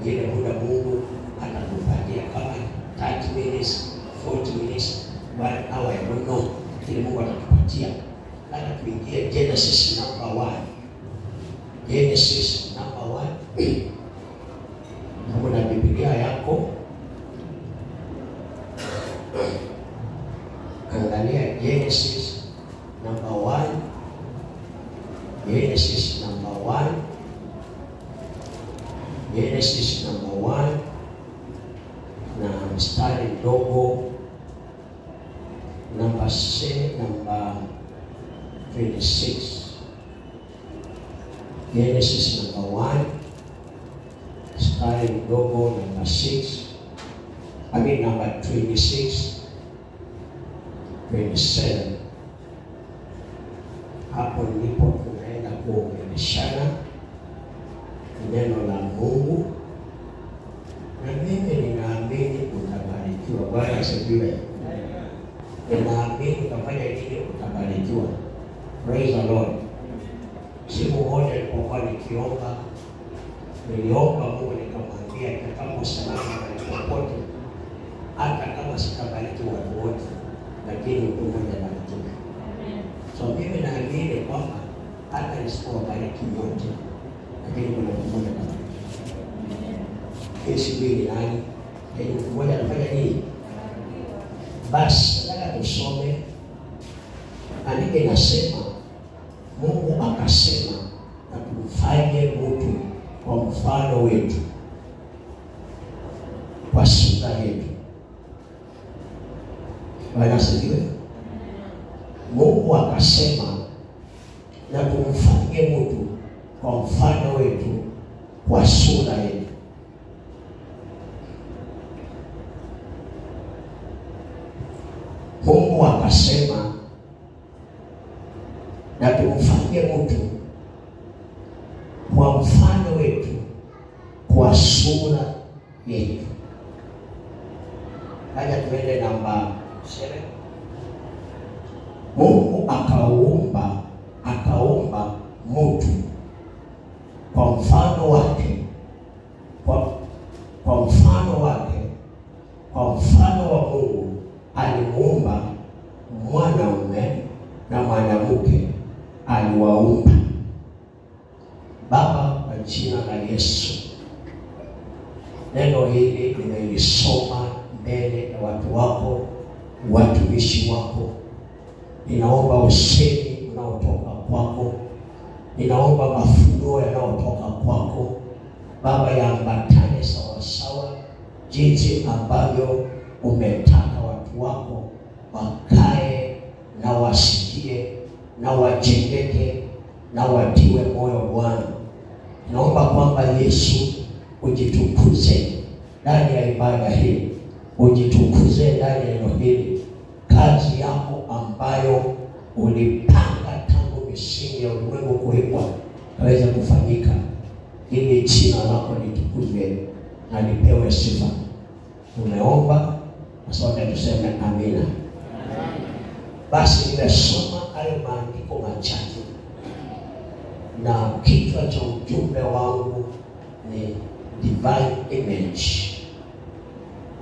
Ile muda Mungu atakupatia kama 30 minutes, 40 minutes, 1 hour, I don't know. Ile Mungu atatupatia. Nataka tuingie Genesis number 1. Genesis number 1. Kama na Biblia yako, angalia Genesis number 1. Genesis number 1. Genesis number 1 na mstari mdogo number 6, number 26. Genesis number 1 mstari mdogo number 6, I mean number 26, 27. Hapo ndipo tunaenda kuongeleshana neno la Mungu, na mimi ninaamini utabarikiwa. Bwana asifiwe. Ninaamini utafanya nini? Utabarikiwa. Praise the Lord. Siku moja nilipokuwa nikiomba, niliomba Mungu nikamwambia, nitakaposimama mahali popote, hata kama sitabariki watu wote, lakini mtu mmoja abarikiwe. So mimi naamini kwamba hata nisipowabariki wote, lakini kuna mtu mmoja atabarikiwa. Sijui ni nani, lakini mtu mmoja anafanya nini? Basi nataka tusome. Andiko inasema Mungu akasema, na tumfanye mtu kwa mfano wetu, kwa sura yetu. Bwana asifiwe. Mungu akasema, na tumfanye mtu kwa mfano wetu, kwa sura yetu. Mungu akasema, na tumfanye mtu kwa mfano wetu, kwa sura yetu. Haya, tuende namba 7. Mungu akaumba mtu kwa mfano wake, kwa mfano wake, kwa mfano wa Mungu alimuumba, mwanaume na mwanamke aliwaumba. Baba, kwa jina la Yesu, neno hili nimelisoma mbele ya watu wako, watumishi wako. Ninaomba usemi unaotoka kwako, ninaomba mafunuo yanayotoka kwako Baba, yaambatane sawasawa jinsi ambavyo umetaka watu wako wakae na wasikie na wajengeke na watiwe moyo. Bwana, naomba kwamba Yesu ujitukuze ndani ya ibada hii, ujitukuze ndani ya neno hili, kazi yako ambayo ulipanga tangu misingi ya ulimwengu kuwekwa kaweze kufanyika, ili jina lako litukuzwe na lipewe sifa. Tumeomba na sote tuseme amina. Basi nimesoma hayo maandiko machache, na kichwa cha ujumbe wangu ni divine image.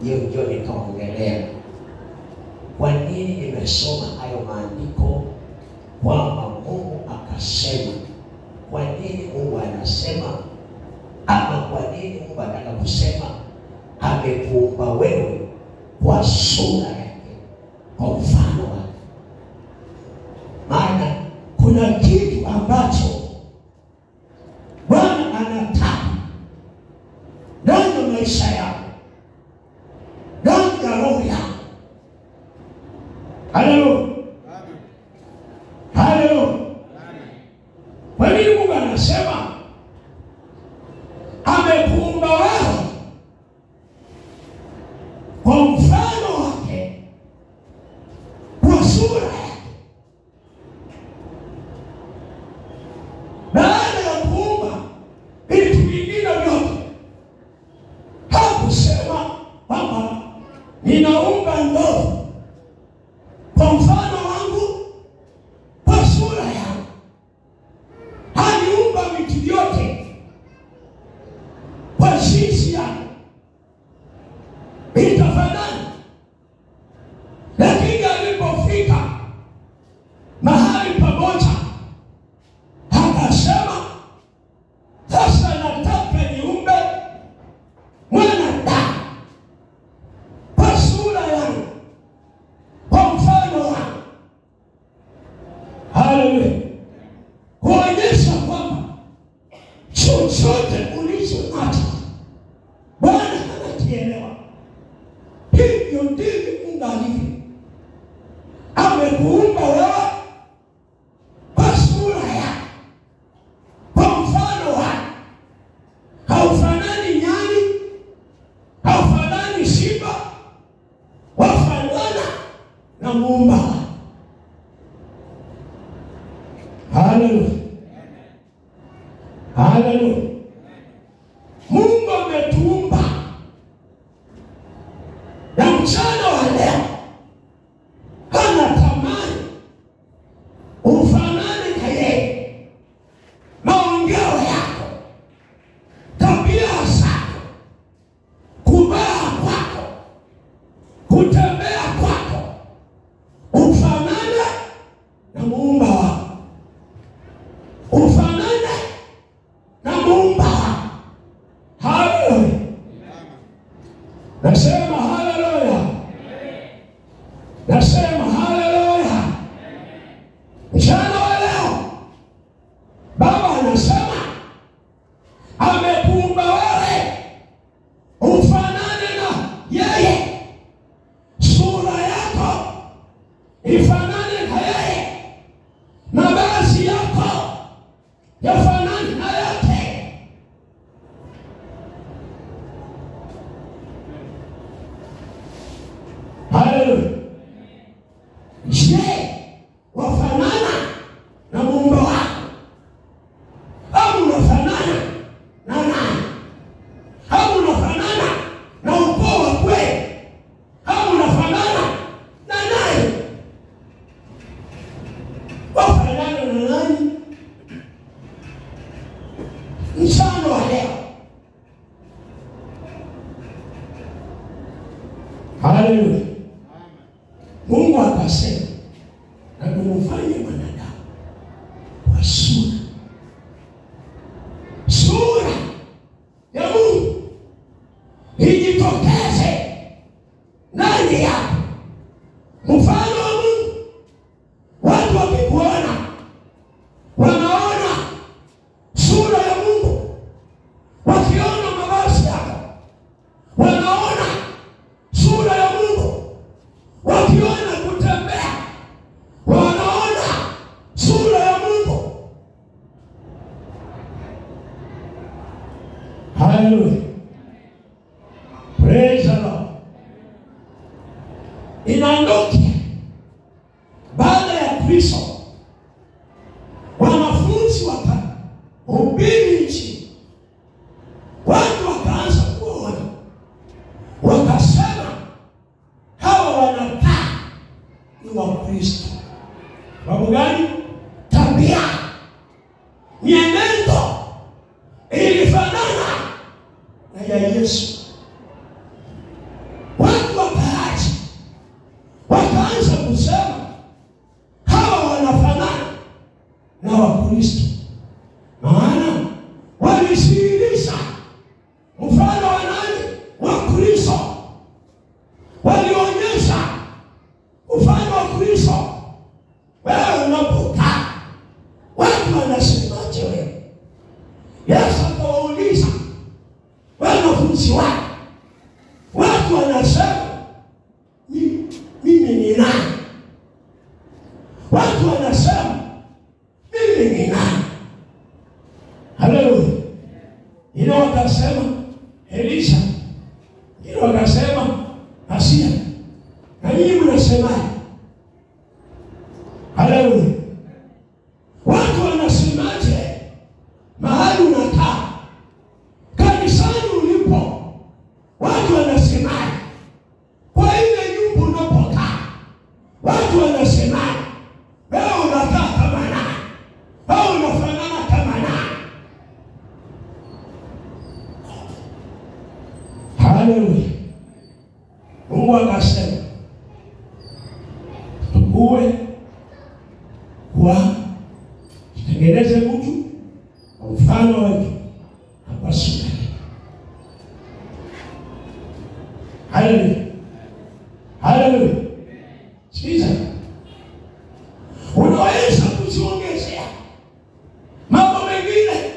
Hiyo ndio nitaongelea. Kwa nini nimesoma hayo maandiko kwamba Mungu akasema? Kwa nini Mungu anasema? Ama kwa nini Mungu anataka kusema amekuumba wewe kwa sura yake, kwa mfano wake? Maana kuna kitu ambacho Bwana anataka ndani ya maisha yako, ndani ya roho yako. Haleluya. Haleluya. Kwa nini Mungu anasema amekuumba wewe kwa mfano wake, kwa sura yake? Baada ya kuumba vitu vingine vyote, hakusema kwamba ninaumba ndovu kwa mfano wangu, kwa sura yangu. Aliumba vitu vyote kwa jinsi Itafanana. Lakini alipofika mahali pamoja akasema, sasa nataka niumbe mwanadamu kwa sura yangu, kwa mfano wangu. Haleluya. Kuonyesha kwamba chochote ulicho nacho Bwana anakielewa. Hivyo ndivyo Mungu alivyo. Amekuumba wewe kwa sura yake, kwa mfano wake. Haufanani nyani, haufanani simba, wafanana na Muumba. Haleluya. Haleluya. Mungu ametuumba na mchana wa leo anatamani ufanane na yeye. Maongeo yako, tabia zako, kuvaa kwako, kutembea kwako, ufanane na Muumba wako, ufanane na Muumba wako. Haleluya. Nasema haleluya. Nasema haleluya. Mchana wa leo Baba anasema amekuumba wewe ufanane na yeye, sura yako ifanane na yeye, mavazi yako yafanane na yake. Haleluya. Je, wafanana na Muumba wako? Au unafanana na nani? Au unafanana na ukoo wa kweli? Au unafanana na nani? Wafanana na nani? Mchana wa leo. Haleluya. Mungu akasema na tumfanye mwanadamu kwa sura. Sura ya Mungu ijitokeze ndani yako. Mfano wa Mungu. Watu wakikuona wanaona sura ya Mungu. Wakiona mavazi yako wanaona sura ya Mungu. Wakiona kutembea wanaona sura ya Mungu. Haleluya. Praise the Lord. Inaondoka baada ya Kristo, wanafunzi wakahubiri nchi, watu wakaanza kuona, wakasema hawa wanakaa ni Wakristo. Sababu gani? Tabia, mienendo ilifanana na ya Yesu. Watu wakaacha, wakaanza kusema hawa wanafanana na Wakristo, maana walisihirisha mfano wa nani? Wa Kristo. Walionyesha mfano wa Kristo. Wewe unapokaa watu wanasemaje wewe? Yesu akawauliza wanafunzi wake, watu wanasema mimi ni nani? Watu wanasema mimi ni nani? Haleluya. Ila wakasema Elisha, ila wakasema Masia, na nyinyi mnasemaje? Haleluya. Watu wanasemaje mahali unakaa, kanisani ulipo? Watu wanasemaje kwa ile nyumba unapokaa? Watu wanasemaje? Wewe unakaa kama nani? Wewe unafanana kama nani? Haleluya. Mungu akasema tukuwe kwa tutengeneze mtu kwa mfano wetu na kwa sura yetu. Haleluya. Haleluya. Sikiza. Unaweza kuziongezea mambo mengine,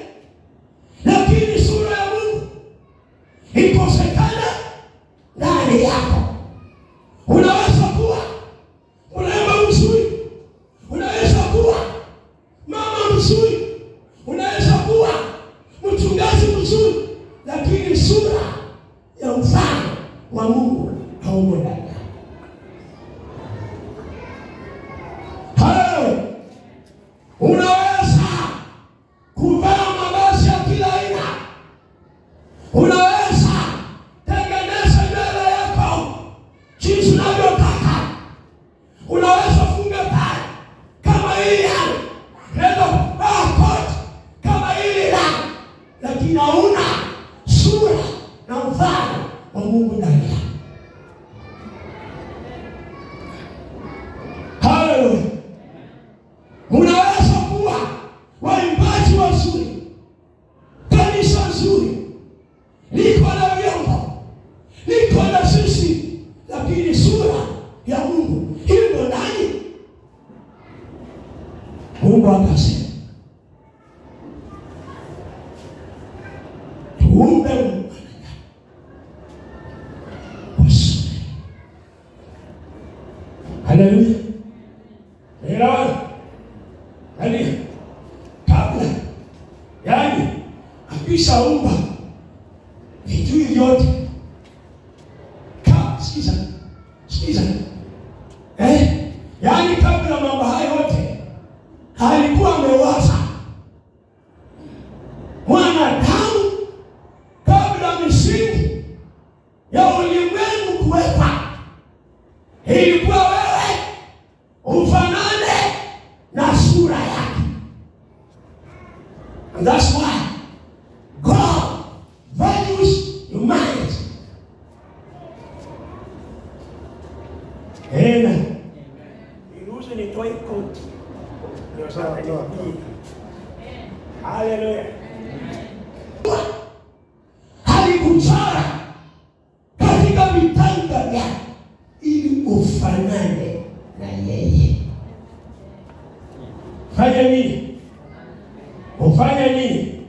lakini sura ya Mungu ikosekana ndani yako. Unaweza kuwa mrembo mzuri, unaweza kuwa mama mzuri, unaweza kuwa mchungaji mzuri, lakini sura ya mfano wa Mungu haumo ndani yako. Haleluya. Unaweza kuvaa mavazi ya kila aina, unaweza tengeneza nywele yako jinsi unavyotaka, unaweza funga tai kama hili hapa, unaweza kuvaa koti kama hili la, lakini hauna sura na mfano wa Mungu ndani yako. Haleluya. Unaweza kuwa waimbaji wazuri, kanisa nzuri, liko na vyombo, liko na sisi, lakini sura ya Mungu imo ndani. Mungu akasema tuumbe mwanadamu kwa sura. Haleluya. Elewa? Yaani kabla, yaani akishaumba vitu vyote, sikiza, sikiza, yaani kabla mambo hayo yote alikuwa amewaza mwanadamu kabla misingi ya ulimwengu kuwekwa, ilikuwa wewe ufanane na sura yake. And that's why God values humanity. Amen. Niruhusu nitoe koti. Ndio sasa ni. Haleluya. Alikuchora katika mitanga yake ili ufanane na yeye. Fanya nini? Ufanye nini?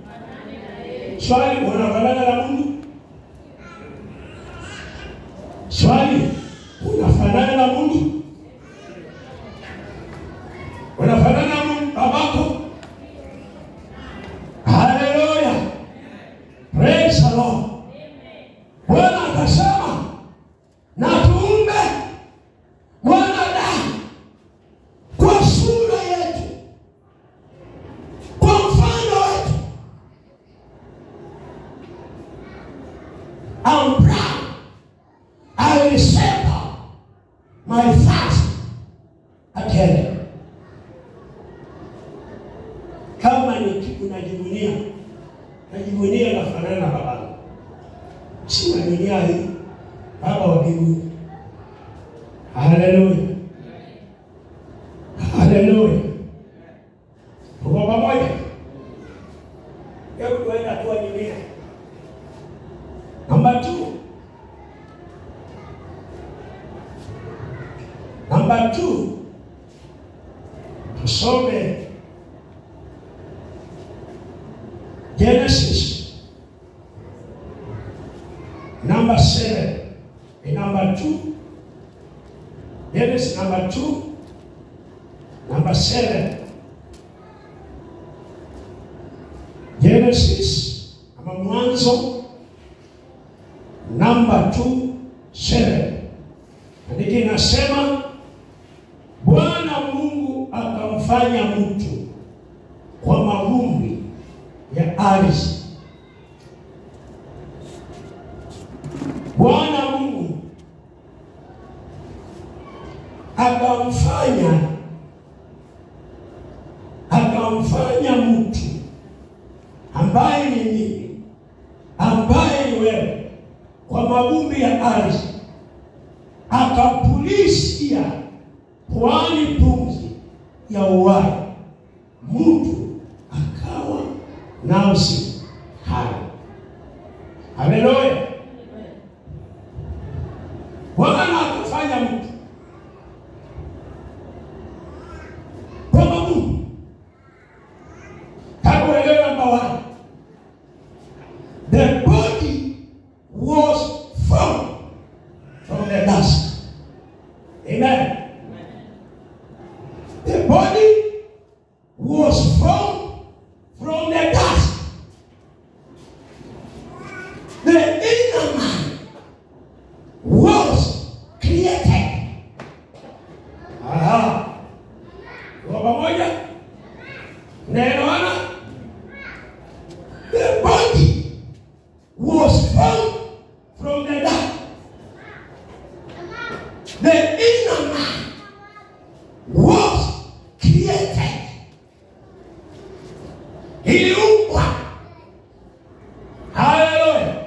Swali, unafanana na Mungu? Swali, unafanana na Mungu? Unafanana na Mungu babako? Haleluya. Praise the Lord. Bwana akasema na tuumbe mwanadamu kwa sura yetu, kwa mfano wetu. I'm proud. I resemble my father at heaven. Kama ni kitu najivunia, najivunia nafanana na babangu. Si wa dunia hii, baba wa mbinguni. Haleluya. Haleluya. Tuko pamoja? Hebu tuende hatua nyingine. Namba 2. Namba 2. Tusome Genesis number 7 and number 2. Genesis number 2, number 7. Genesis ama Mwanzo number 2, 7. Andiki inasema Bwana Mungu akamfanya mtu kwa mavumbi ya ardhi. Bwana Mungu akamfanya mtu ambaye ni mimi, ambaye ni wewe, kwa mavumbi ya ardhi. akapulizia puani pumzi ya uhai, mtu akawa nafsi hai. Haleluya. Bwana akafanya mtu kwa Mungu. Kama uelewe namba 1, the body was formed from the dust. Amen. The body was formed from the dust. The inner man was created. Aha. Kwa pamoja? Naelewana? The body was formed from the dust. The inner man was created. Iliumbwa. Haleluya.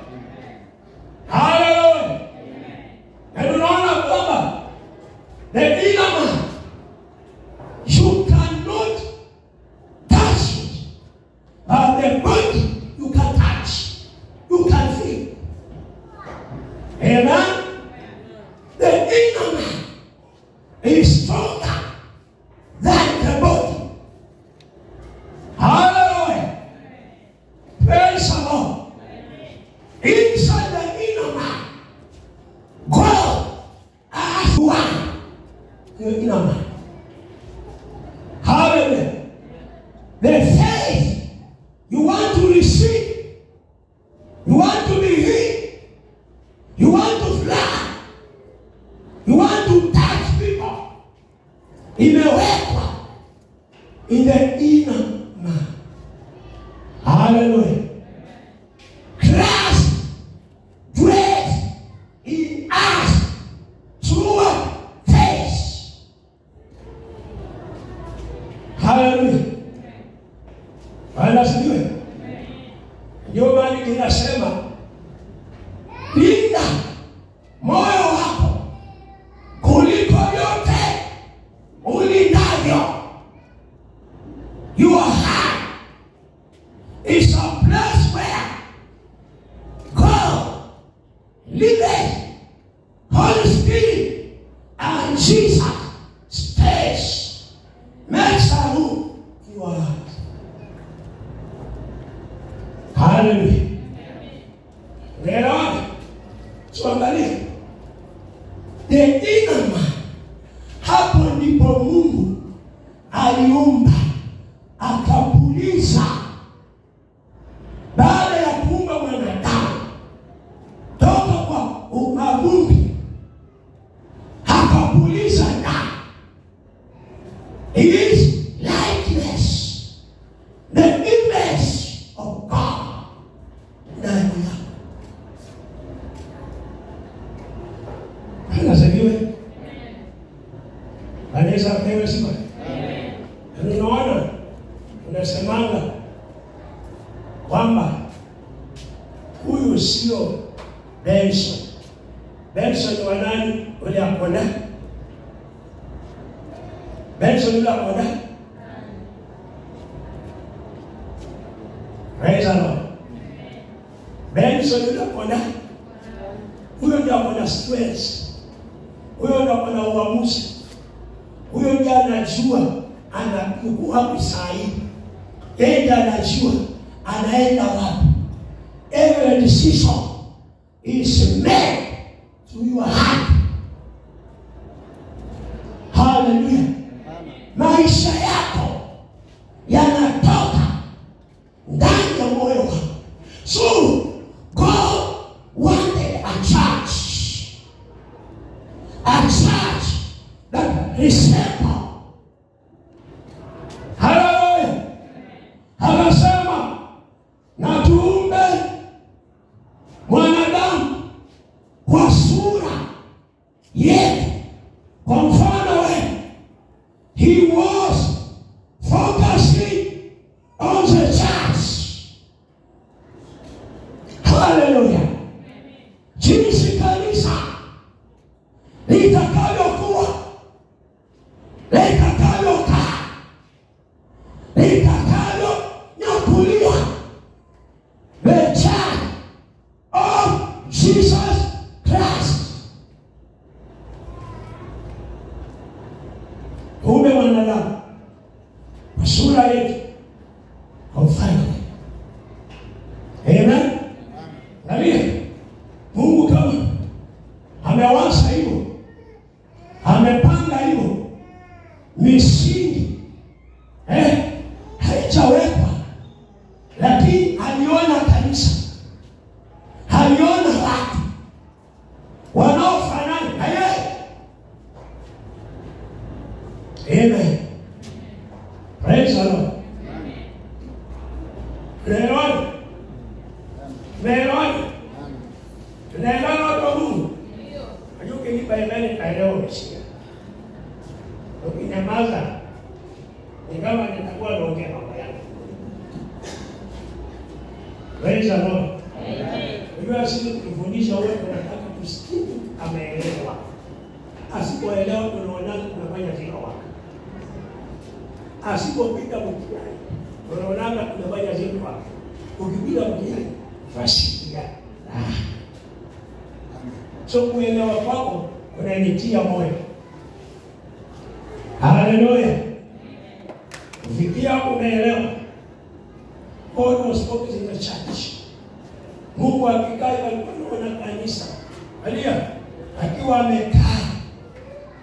Haleluya. Na tunaona kwamba the inner man, you cannot touch it, but the body you can touch, you can feel. Amen. The inner man is stronger than the body. Hallelujah. Praise the Lord. Inside the inner man, God has one. The inner man. Hallelujah. The faith you want to receive, you want to be healed, you want to fly, you want to touch people, imewekwa in the inner man. Hallelujah. Christ dwells in us through faith. Hallelujah. Bwana asifiwe. Ndio maana inasema linda moyo wako kuliko yote ulindavyo. Your heart is a place where God lives, Holy Spirit and Jesus stays, makes a room in your heart. Hallelujah. Unaelewana? Tuangalie the inner man. Hapo ndipo Mungu aliumba akapuliza. Baada ya kuumba mwanadamu toka kwa mavumbi, akapuliza ndani his likeness, the image of God ndani yako. Bwana asifiwe. Anaweza apewe sifa. Unaona, unasemanga kwamba huyu sio Benson. Benson wa nani? Ule akona. Benson ule akona. Praise the Lord. Benson ule akona. Huyo ndio akona stress. Huyo ndio akona uamuzi. Huyo ndiye anajua anakuwa wapi saa hii. Yeye ndiye anajua anaenda wapi. Every decision is made to your heart. Hallelujah. Maisha yako yanatoka ndani ya moyo wako. So God wanted a church. A church that resembles. Hallelujah. Akasema na tuumbe mwanadamu kwa sura yetu, kwa mfano wetu. He was focusing on the church. Hallelujah. Jinsi kanisa Jesus Christ. Tuumbe mwanadamu kwa sura yetu, kwa mfano. Amen. Angalia, Mungu kama amewaza hivyo, amepanga hivyo, misingi haijawekwa, lakini aliona kanisa, aliona watu wanaofanana na yeye. Amen. Praise the Lord. Tunaelewana? Tunaelewana? Tunaelewana watu wa Mungu? Najua ukinipa imani nitaelewa umesikia. Ukinyamaza ni kama nitakuwa naongea mambo yangu. Praise the Lord. Unajua sisi tukifundisha wewe tunataka tusikie ameelewa. Asipoelewa tunaona tunafanya zero work. Asipopita mtihani tunaona tunafanya zero work. Ukipita mtihani wasikia. So kuelewa kwako kunanitia moyo. Hallelujah. Ufikia hapo umeelewa. God was focusing the church. Mungu akikaa alikuwa anaona kanisa. Alia akiwa amekaa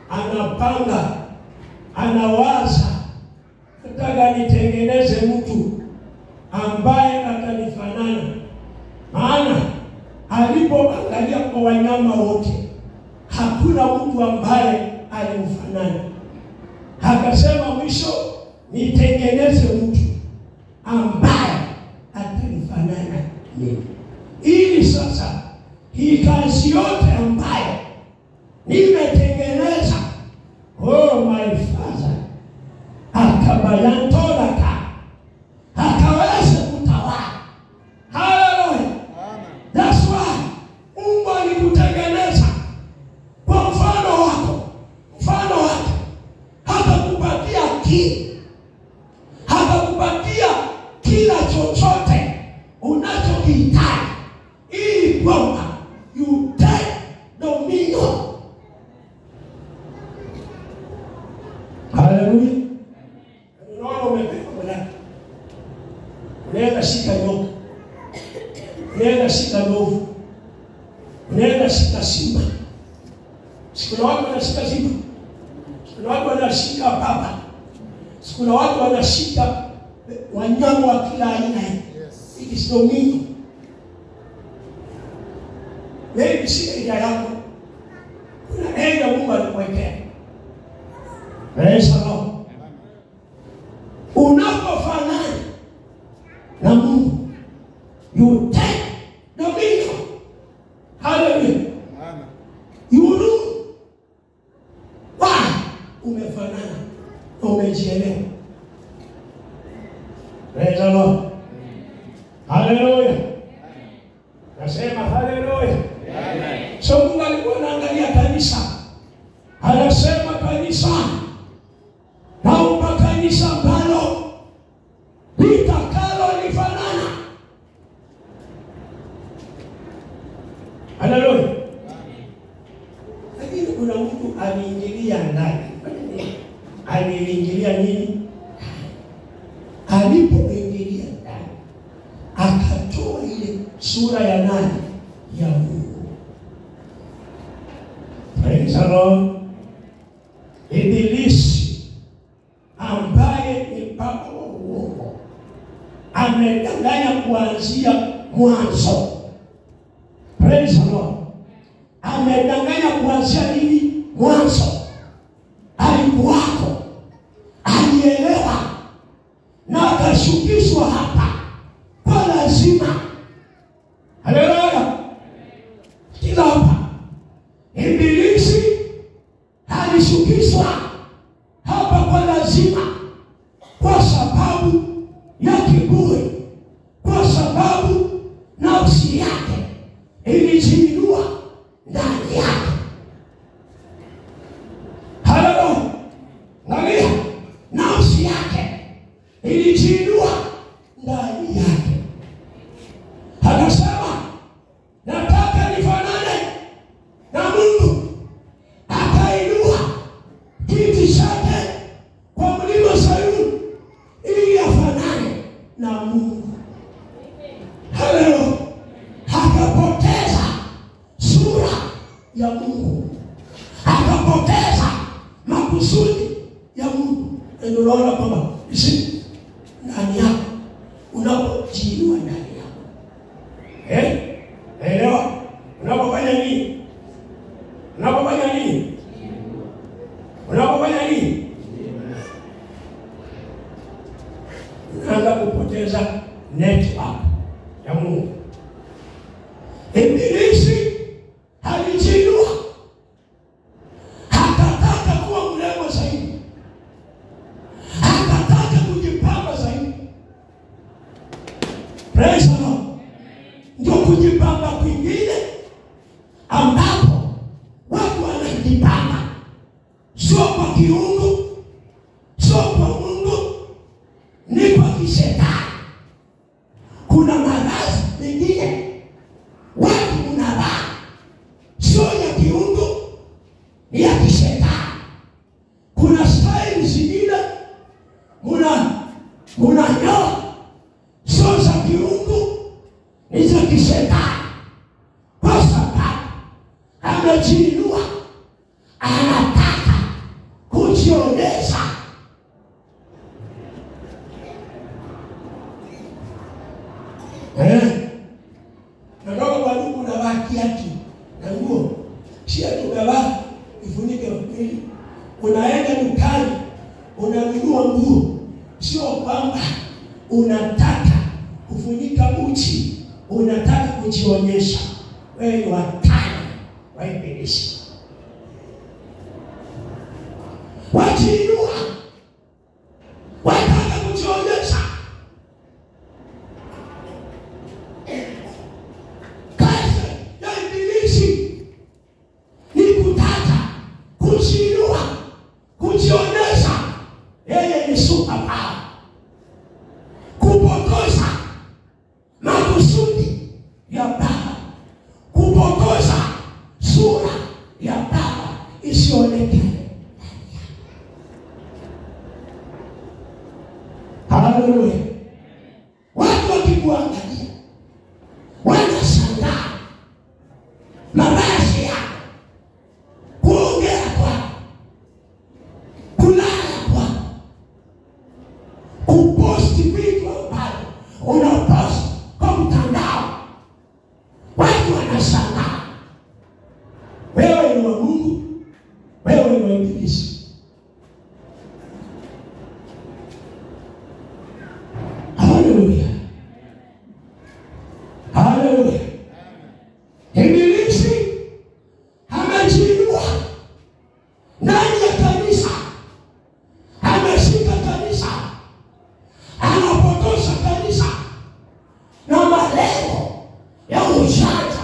anapanga, anawaza, nataka nitengeneze mtu ambaye atanifanana. Maana alipoangalia kwa wanyama wote hakuna mtu ambaye alimfanana. Akasema mwisho nitengeneze mtu ambaye atanifanana mimi, ili sasa hii kazi yote ambayo nimetengeneza, oh my father, akabayantoraka akaweza kutawala. Hallelujah. That's why Mungu alikutengeneza kwa mfano wako, mfano wake. Hatakupatia akili, hatakupatia kila chochote unachokihitaji ili kwamba you take dominion. Hallelujah. Unaona umepewa mamlaka. Unaweza shika nyoka, unaweza shika ndovu, unaweza shika simba. Kuna watu wanashika simba, kuna watu wanashika papa, kuna watu wanashika wanyama wa kila aina. It is dominion. Maybe si area yako, kuna area Mungu alikuwekea. Praise the Lord. Unapofanana na Mungu, you take dominion. Hallelujah. You rule. Why? Umefanana na umejielewa. Praise the Lord. Hallelujah. Nasema hallelujah. So Mungu alikuwa anaangalia kanisa. Anasema kanisa, naomba kanisa ambalo litakalo lifanana. Hallelujah. Lakini kuna mtu aliingilia ndani. Aliingilia nini? Alipoingilia ndani akatoa ile sura ya nani? Ya Mungu. Praise the Lord. Ibilisi ambaye ni baba wa uongo amedanganya kuanzia mwanzo. Praise the Lord. Amedanganya kuanzia nini? Mwanzo. Alikuwako, alielewa na akashukishwa hapa kwa lazima. Haleluya. Kila hapa Ibilisi alishukishwa hapa kwa lazima, kwa sababu ya kiburi, kwa sababu nafsi yake ilijiinua ndani yake. Haleluya. Angalia, nafsi yake ilijiinua ndani yake. Akasema nataka nifanye ya Mungu, akapoteza makusudi ya Mungu. Ndio unaona kwamba si ndani yako unapojiinua ndani yako. Elewa? Unapofanya nini? Unapofanya nini? Unapofanya nini? Unaanza kupoteza network ya Mungu. Ibilisi alijiinua, hakataka kuwa mrembo zaidi, hakataka kujipamba zaidi. Praise the Lord. Ndio kujipamba kwingine ambapo watu wanajipamba sio kwa kiungu, sio kwa Mungu, ni kwa kishetani. Kuna maradhi mengine watu unavaa sio ya kiungu, ni ya kishetani. Kuna style zingine munanyoa sio za kiungu, ni za kishetani. Kwa sababu amejiinua, anataka kujionyesha. Natoka kwa ndugu unavaa kiatu na nguo, si ati umevaa ifunike mwili. Unaenda dukani unanunua nguo, sio kwamba unataka kufunika uchi, unataka kujionyesha. Wewe ni watani wa Ibilisi. Wajiinua, wataka kujionyesha. Kazi ya Ibilisi ni kutaka kujiinua, kujionyesha yeye ni super power, kupotosha makusudi ya Baba, kupotosha sura ya Baba isionekane. Haleluya. Watu wakikuangalia wanashangaa mavazi yako, kuongea kwako, kulala kwako, kuposti vitu ambavyo unaposti kwa mtandao. Watu wanashangaa. Wewe ni wa Mungu, wewe ni wa Ibilisi. Haleluya. Haleluya. Ibilisi amejiinua ndani ya kanisa, ameshika kanisa, anapotosha kanisa na malengo ya ujanja.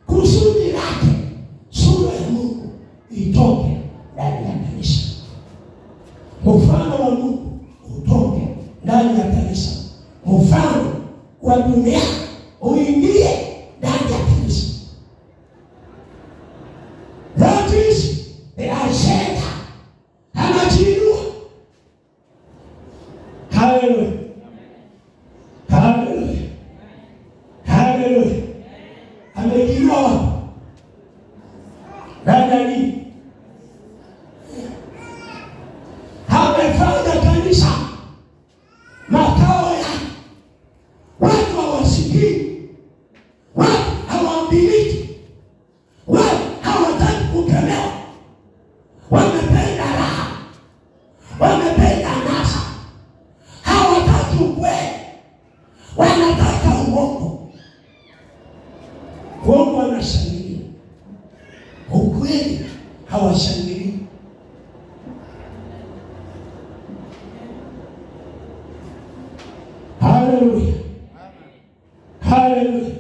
Kusudi lake sura ya Mungu itoke ndani ya kanisa, mfano wa Mungu utoke ndani ya kanisa, mfano wa dunia uingie ndani ya kanisa. That is the agenda. Anajiinua. Haleluya. Haleluya. Haleluya. Amejiinua wapi? Ndani ya nini? Amefanya kanisa makao yake. Watu hawasikii, watu hawaambiliki, watu hawataki kukemewa. Wamependa raha, wamependa anasa, hawataki ukweli, wanataka uongo. Uongo wanashangilia, ukweli hawashangilii. Haleluya. Haleluya.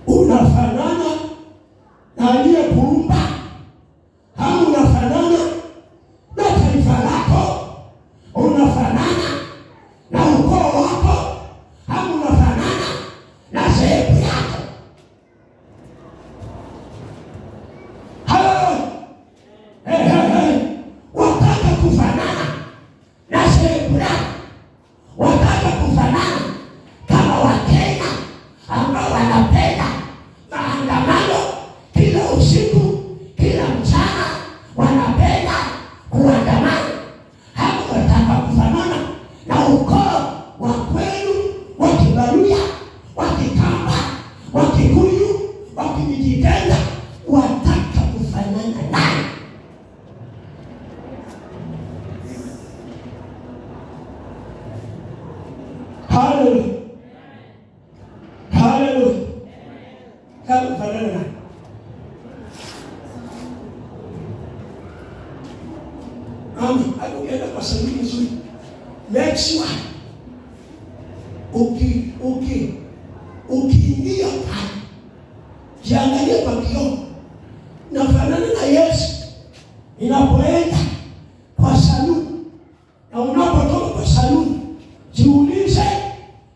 Unafanana na aliyekuumba au unafanana na taifa lako? Unafanana na ukoo wako au unafanana na sehemu yako? Haleluya. Hey, hey, hey. Wataka kufanana na sehemu yako, wataka kufanana kama Wakenya ambao wanapenda maandamano kila unafanana nani? Mama, hata ukienda kwa saluni nzuri, make sure ukiingia pale, jiangalie kwa kioo, nafanana na Yesu ninapoenda kwa saluni. Na unapotoka kwa saluni, jiulize,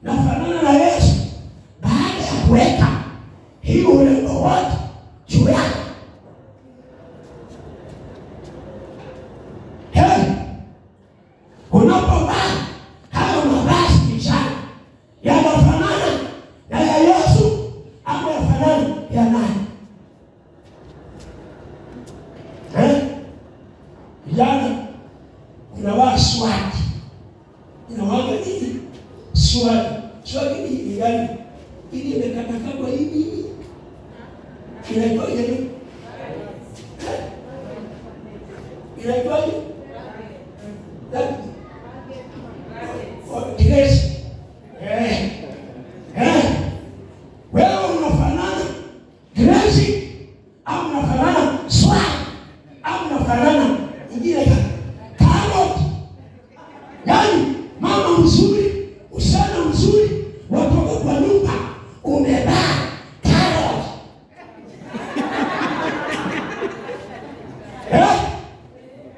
nafanana na Yesu baada ya kuweka hiyo urembo wote juu yako. Hey, unapovaa hayo mavazi kijana, yanafanana na ya Yesu ama yafanana ya nani? Vijana, unavaa swati. Inawanga nini? Swati. Swati ni gani? Ili imekatakatwa hivi. Inaitwaje? Inaitwaje? Dress. Wewe unafanana dress au unafanana swati au unafanana ingine karoti? Yaani mama mzuri, usana mzuri, watoka kwa nyumba umevaa karoti.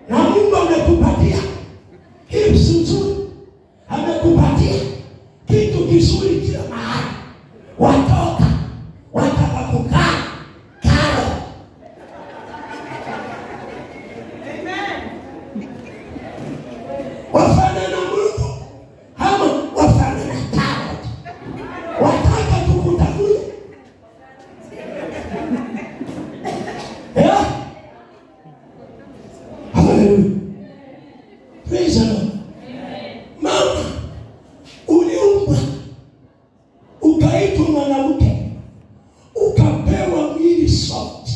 Na Mungu amekupatia hips nzuri, amekupatia kitu kizuri kila mahali. Watoka wataka kukaa karoti. Wafanana Mungu ama wafanana karoti? Wataka tukutafune. Hallelujah. Praise the Lord. Mama, uliumbwa ukaitwa mwanamke, ukapewa mwili soft.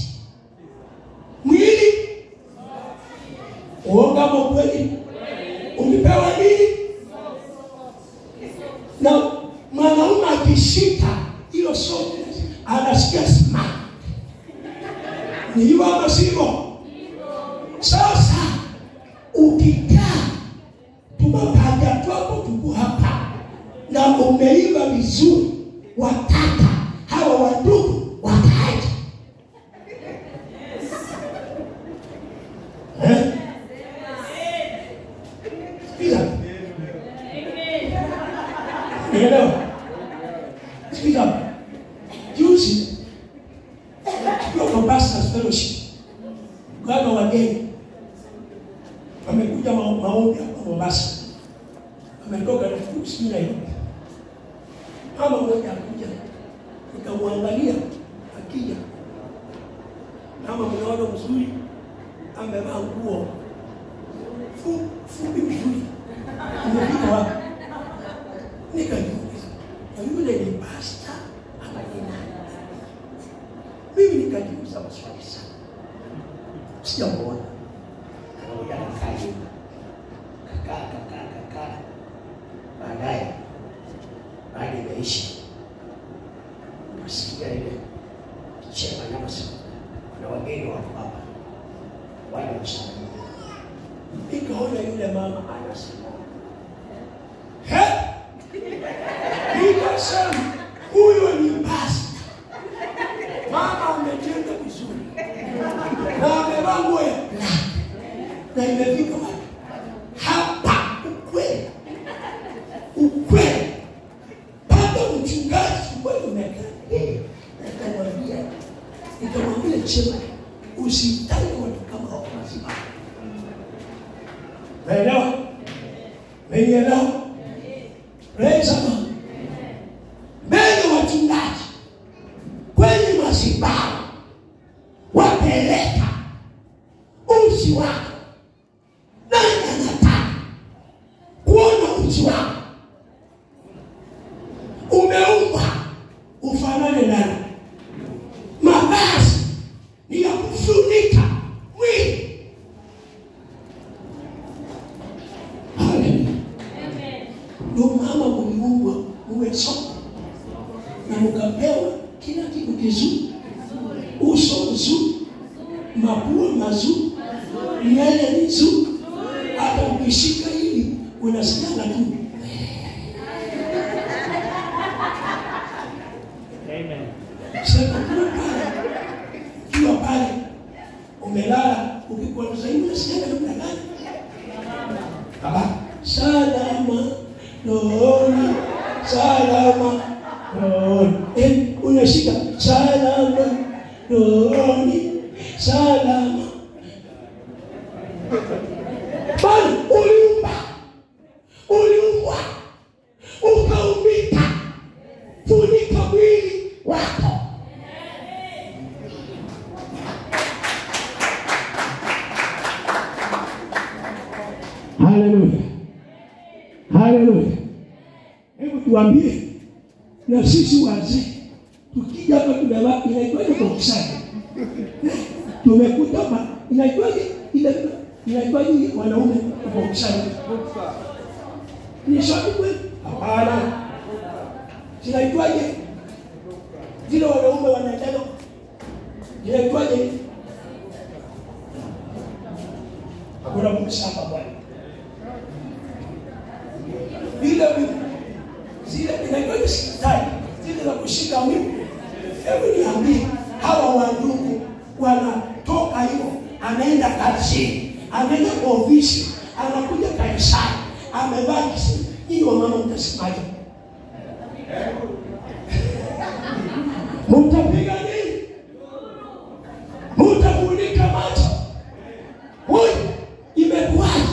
Mwili uongo ama ukweli? Ulipewa nini? Na mwanaume akishika hiyo softness anasikia smack. Ni hivyo ama sivyo? Sasa ukikaa tumapaja twako tuko hapa na umeiva vizuri, wataka hawa wandugu wakaaje? Sikiza. Nielewa? Sikiza. Juzi tukiwa kwa Pastors Fellowship, kwa wageni wamekuja maombi hapa Mombasa, wametoka sijui Nairobi. Mama mmoja akuja, nikamwangalia akija, mama mnaona mzuri, amevaa nguo fupi mzuri, umefika wapi? Nikajiuliza, na yule ni pastor ama ni nani? Mimi nikajiuliza maswali sana, sijamuona. Akakuja akakaa nyuma, kakaa. Baadaye baada imeisha, nasikia ile chema nyama, kuna wageni wako hapa wale wasalimia. Nikaona yule mama anasimama, nikasema huyo ni pastor. Mama amejenga vizuri na amevaa nguo ya black na imefika wapi? Hapa. Ukweli, ukweli. Pata mchungaji ukweli umekaa yeye, nikamwambia chema, usitaki watu kama hao mazima. Naelewa? Naelewa? Praise the Lord. Mbele wachungaji kwenye madhabahu wapeleka uchi wako. Nani anataka kuona uchi wako? Umeumbwa ufanane nani? Mavazi ni ya kufunika mwili. Haleluya. Ndio mama mliumbwa muwe soko na mkapewa kila kitu kizuri. Uso mzuri, mapua mazuri, nywele ni nzuri, hata ukishika hili unasikia tu. Amen. Sema ukiwa pale umelala, ukikuwa zaidi unasikia namna gani? Baba, salama rohoni, salama rohoni. Unashika salama rohoni, salama. Bali uliumba, uliumbwa, ukaumbika, funika mwili wako. Haleluya, haleluya. Hebu tuambie na sisi wazee tukija hapa tunavaa inaitwaje boxer? Tumekuta hapa inaitwaje ile, inaitwaje wanaume boxer? Ni shoti kweli? Hapana. Zinaitwaje? Zile wanaume wanaitwaje? Zinaitwaje? Hakuna boxer hapa bwana. Ile zile inaitwaje style, zile za kushika mwili. Hebu niambie, hawa wandugu wanatoka hiyo, anaenda kazini, anaenda kwa ofisi, anakuja kanisani, amevaa kisi. Hii wamama mtasemaje? Mtapiga nini? Mtafunika macho? Huyu imekuwaje?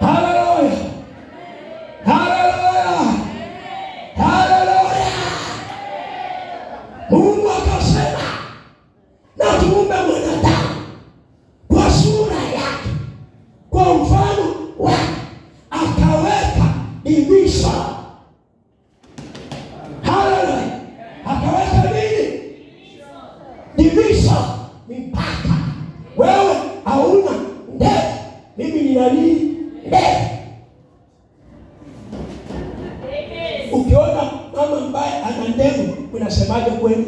Haleluya! Haleluya! Haleluya! Mungu akasema na tuumbe mwanadamu kwa sura yake, kwa mfano wake, akaweka divisho. Haleluya! Akaweka nini? Divisho, mipaka. Wewe hauna ndevu, mimi nina nini? Ndevu. Ukiona mama ambaye ana ndevu unasemaje kwenu?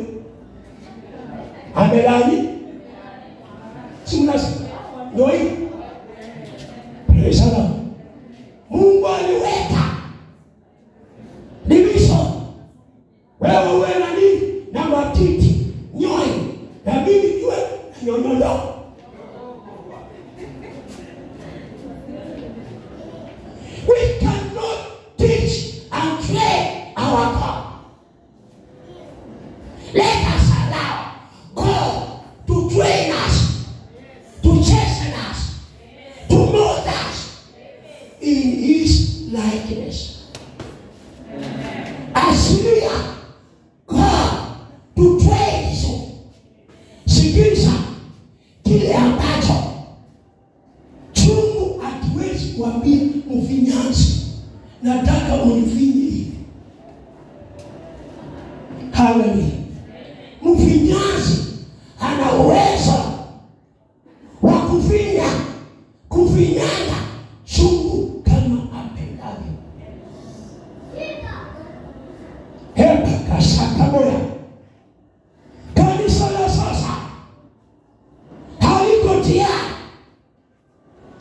Amelani? Si unasema ndio hiyo? Praise the Lord. Mungu aliweka divisho. Wewe uwe na nini? Na matiti, nyoyo, na mimi niwe na nyonyondo. We cannot teach and train our God. Let us allow God to train us, to chasten us, to mold us in His likeness. Asilia God to train you. Sikiliza kile ambacho chungu hatuwezi kuambia mfinyanzi, nataka unifinye hivi. Haleluya. Mfinyanzi ana uwezo wa kufinya, kufinyanga chungu kama apendavyo. Heba kasakamoya. Kanisa la sasa haliko tayari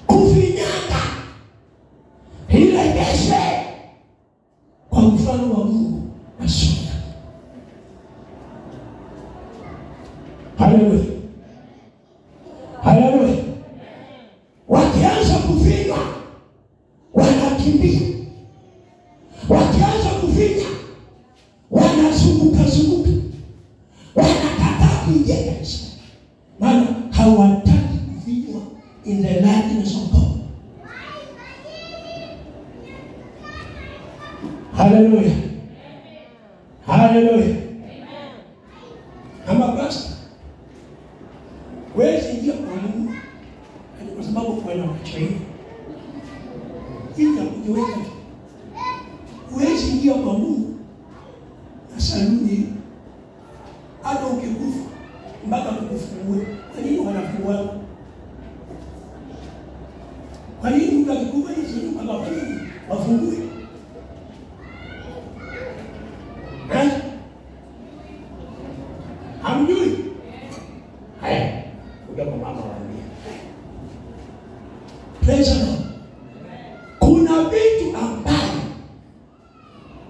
kufinyanga ilegeshwe kwa mfano wa Mungu na sura. Haleluya. Haleluya. Wakianza kufinywa wanakimbia. Wakianza kufinya wanazunguka zunguka. Wanakataa kuingia kanisa. Maana hawataki kufinywa in the likeness of God. Haleluya. Haleluya. Ama pastor, wewe ingia kwa Mungu kwa sababu kwa na macho hivi. Ili kujiweka. Wewe ingia kwa Mungu na saluni hata ukikufa mpaka kukufungue. Kwa nini wanafungua? Kwa nini mtu akikufa ni mpaka wafungue? Hamjui? Haya, kuja kwa mama waambie. Praise the Lord. Kuna vitu ambavyo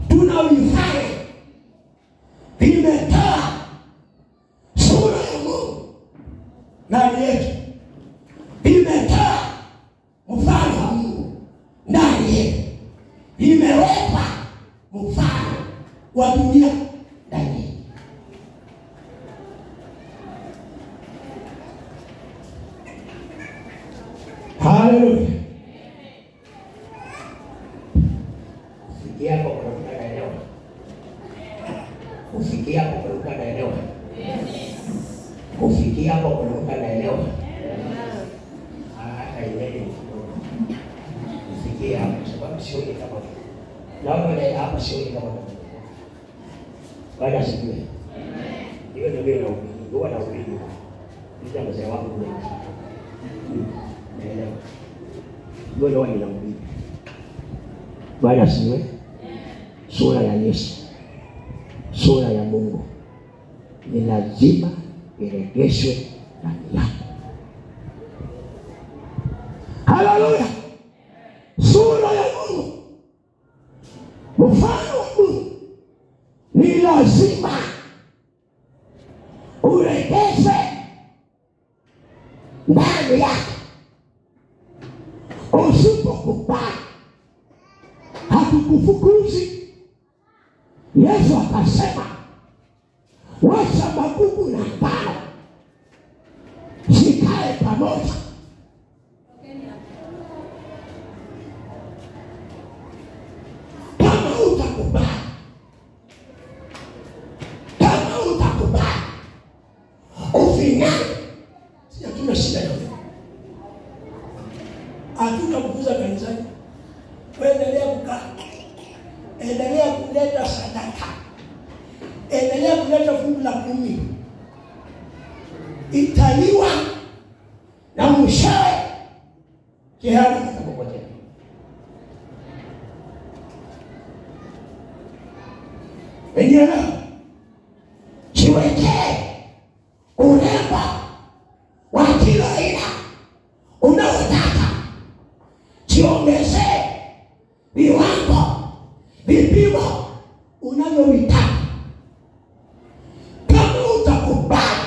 tunavifanya vimetoa sura ya Mungu ndani yetu, vimetoa mfano wa Mungu ndani yetu, vimewekwa mfano wa dunia ndani yetu. Haleluya. Kufikia hapo kuna mtu anaelewa? Kufikia hapo kuna mtu anaelewa? Kufikia hapo kuna mtu anaelewa? Hata ile kidogo. Kufikia hapo sababu sioni kama naona hapa, sioni kama Bwana asifiwe. Hiyo ndio mimi nahubiri. Huwa nahubiri. Ndio mzee wangu ndio. Naelewa. Hiyo ndio ninahubiri. Bwana asifiwe. Sura ya Yesu, sura ya Mungu ni lazima iregeshwe ndani yako. Haleluya! Sura ya Mungu, mfano wa Mungu ni lazima uregeshwe ndani yako. Usipokubali hatukufukuzi. Yesu akasema, wacha magugu na ngano zikae pamoja. Kama utakubali, kama utakubali ufinyane, si hatuna shida yote, hatutakufukuza kanisani. Endelea kukaa, endelea kuleta sadaka, endelea kuleta fungu la 10, italiwa na mwishowe jehanamu itakupotea. Wengine jiwekee urembo wa kila aina unaotaka, jiongezee viwango, vipimo unavyovitaka. Kama utakubali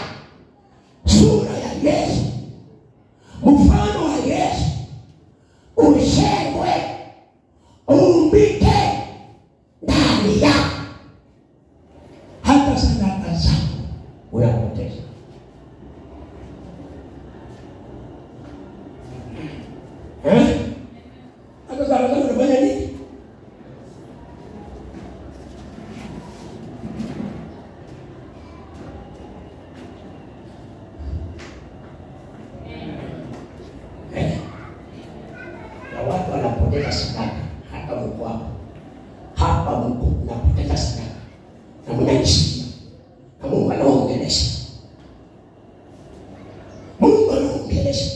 sura ya Yesu, mfano wa Yesu, ujengwe, uumbike ndani yako, hata sadaka zako unapoteza. Hata sadaka zako unafanya nini? Na watu wanapoteza sadaka. Hata mko hapa, hapa mko mnapoteza sadaka na mnaishi na Mungu anaongelesha. Mungu anaongelesha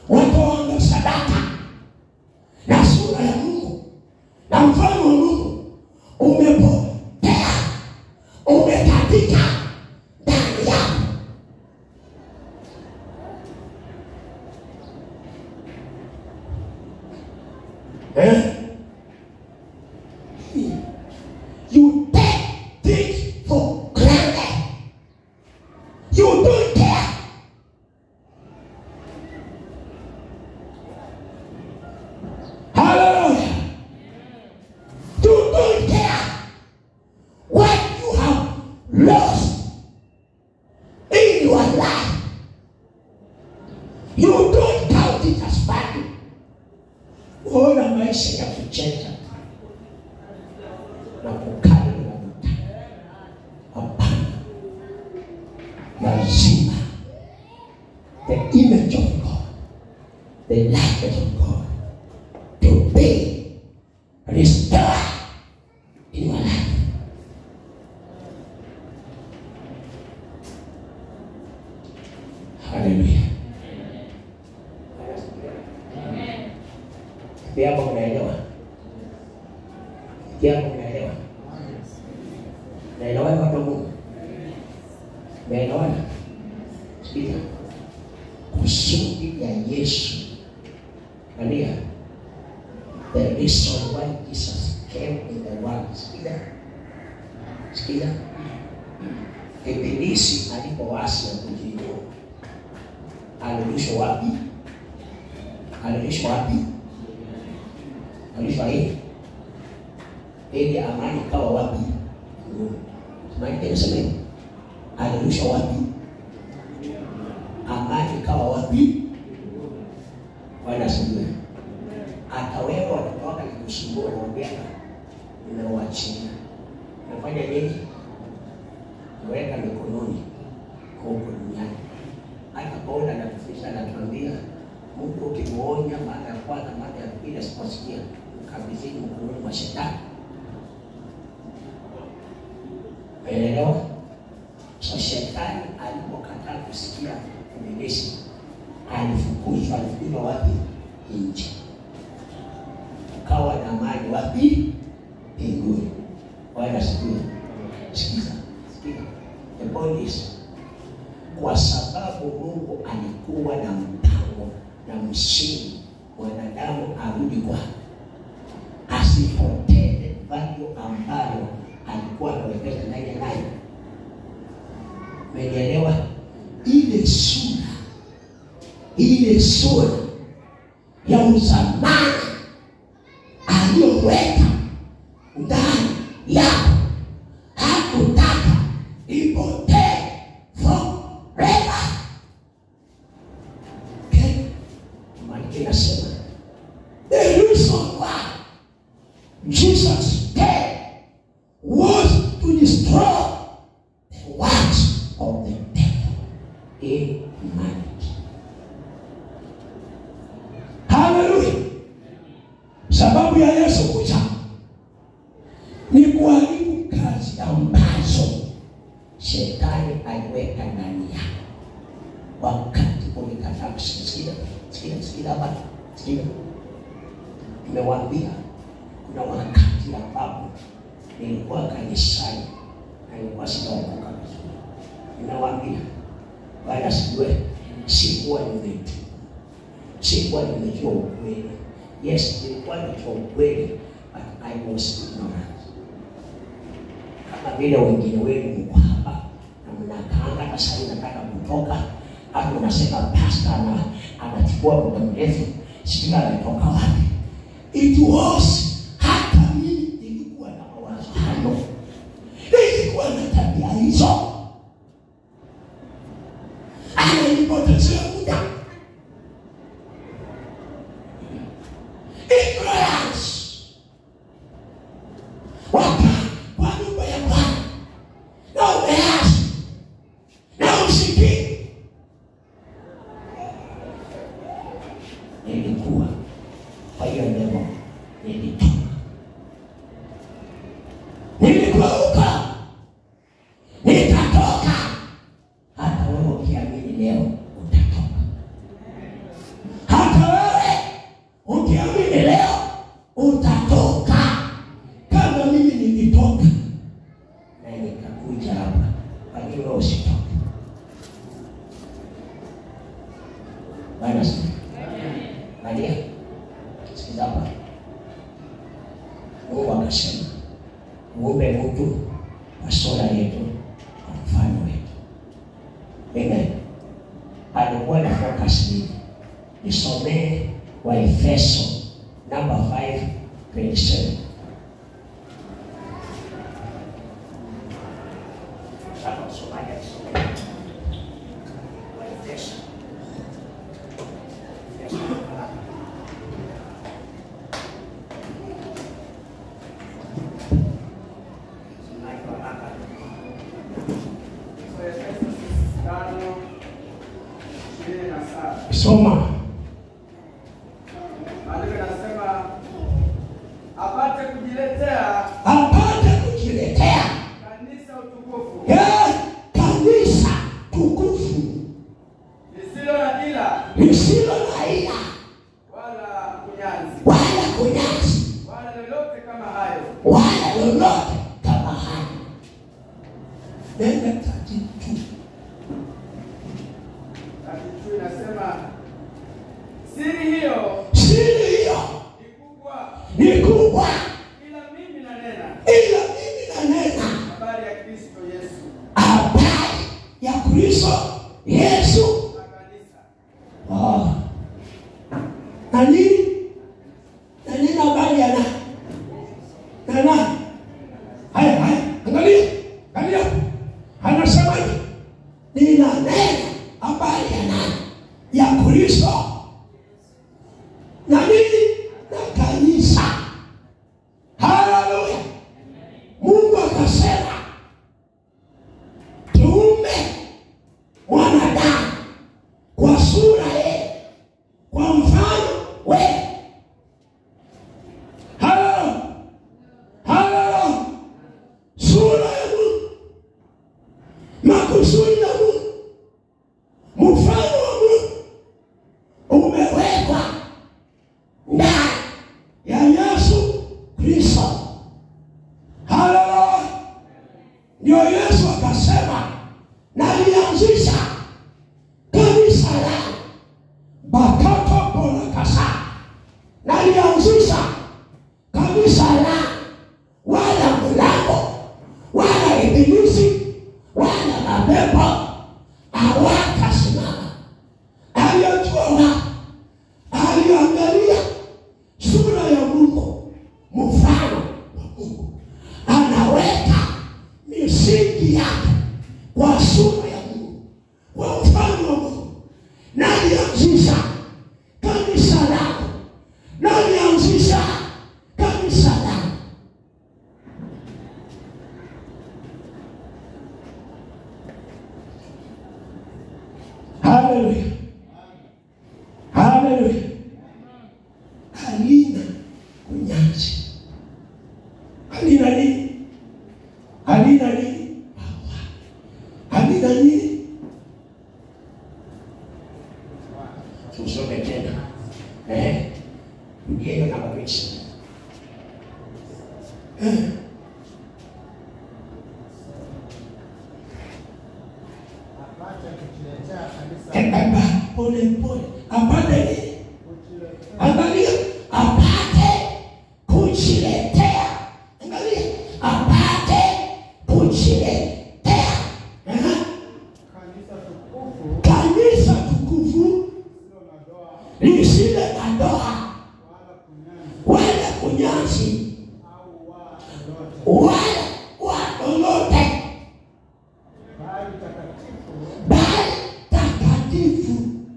watoanga sadaka na sura ya Mungu na mfano wa Mungu umepotea, umekatika ndani yako. You take things for granted. You don't care. Hallelujah. You don't care what you have lost in your life. You don't count it as value. Ona maisha ya kucheza na kukali na mta. Hapana. Lazima the image of God, the likeness of God to be restored in your life. Hallelujah. Amen. Hapo mnaelewa? Hapo mnaelewa? Naelewa watu wa Mungu. Umeelewana? Sikiza. Kusudi ya Yesu. Angalia. The reason why Jesus came in the world. Sikiza. Sikiza. Ibilisi alipoasi na kujiinua, alirudishwa wapi? Alirudishwa wapi? Alirudishwa hii. Ili amani ikawa wapi? Maana inasema hivi. Alirudishwa wapi? Amani ikawa wapi? Bwana asifiwe. Hata wewe watoto wako akikusumbua unawaambia ninawaachia. Nafanya nini? Naweka mikononi huko duniani. Hata Paulo anatufundisha, anatuambia Mungu ukimuonya mara ya kwanza, mara ya pili asiposikia, mkabidhini mkononi mwa shetani. Umeelewa? So shetani alipokataa kusikia Ibilisi, alifukuzwa. Alifukuzwa wapi? Nje. Ukawa na amani wapi? Mbinguni. Bwana asifiwe. Sikiza. Sikiza. The point is, kwa sababu Mungu alikuwa na mpango na msingi wanadamu arudi kwake, asipoteze value ambayo alikuwa amewekeza ndani ya nayo. Umeelewa? Ile sura, ile sura ya uzamani aliyoweka ndani yako hakutaka ipotee forever. Okay? Maana inasema the reason why Jesus came was to destroy the works of the devil in humanity. Hallelujah. Sababu ya Yesu kuja ni kuharibu kazi ambazo shetani aliweka ndani yako wakati ulikataa kusikia. Sikia, sikia hapa. Sikia. Nimewaambia kuna wakati ambapo nilikuwa kanisani na nilikuwa sijaokoka vizuri. Nimewaambia Bwana sijue, sikuwa nimetu, sikuwa nimejua ukweli. Yes, nilikuwa nimejua ukweli, but I was ignorant. Kama vile wengine wenu mko hapa na mnakaanga hata sasa nataka kutoka, hapo unasema pastor anachukua muda mrefu, sijui ametoka wapi. It was, hata mimi nilikuwa na mawazo hayo, nilikuwa na tabia hizo. Ananipotezea muda. Ignorance. Waka kwa nyumba ya Bwana na umeasi na usikii. Nilikuwa kwa hiyo neno, nilitoka, nilikuwa huko, nikatoka. Hata wewe ukiamini leo utatoka. Hata wewe ukiamini leo utatoka. Kama mimi nilitoka na nikakuja hapa, kwa nini wewe usitoke? Bwana asifiwe. Maria, sikiza hapa. Mungu akasema, muumbe mtu kwa sura yetu, kwa mfano wetu. Amen. Alikuwa na focus nini? Nisomee Waefeso number 5:27. Hapa msomaji asomee. Waefeso. Efeso. Msomaji wa hapa. 5:27. Soma. Maandiko yanasema apate kujiletea, apate kujiletea kanisa utukufu kanisa tukufu lisilo na ila, lisilo na ila wala kunyanzi, wala kunyanzi, wala lolote kama hayo, wala lolote kama hayo. Nenda 32. Kristo Yesu na nini? Na nini habari ya nani? Na nani? Haya, haya, angalia, angalia. Anasemaje? Ninanena habari ya nani? Ya Kristo na nini? Na kanisa. Haleluya. Mungu akasema tuumbe mwanadamu kwa sura yake, kwa mfano wetu. Haleluya. Haleluya. Sura ya Mungu, makusudi ya Mungu, mfano wa Mungu umewekwa ndani ya Yesu Kristo. Haleluya. Ndio Yesu akasema nalianzisha kanisa langu bakato bolakasa, nalianzisha kanisa langu, wala mlango wala ibilisi wala mapepo hawatasimama. Aliyojua wapi? Aliangalia sura ya Mungu, mfano wa Mungu, anaweka misingi yake kwa sura ya Mungu, kwa mfano wa Mungu. Nalianzisha kanisa langu, nalianzisha kanisa langu. Haleluya. Haleluya. Halina kunyanzi. Halina nini? Halina nini? Halina nini? Tusome tena. Rudia namba 27. Apate kujiletea kanisa, Pole pole. Apate nini? Angalia, apate kujiletea. Angalia, apate kujiletea. Kanisa tukufu Kanisa tukufu lisilo na doa lisilo na doa wala kunyanzi wala kunyanzi au waa lolote, wala wa lolote, bali takatifu bali takatifu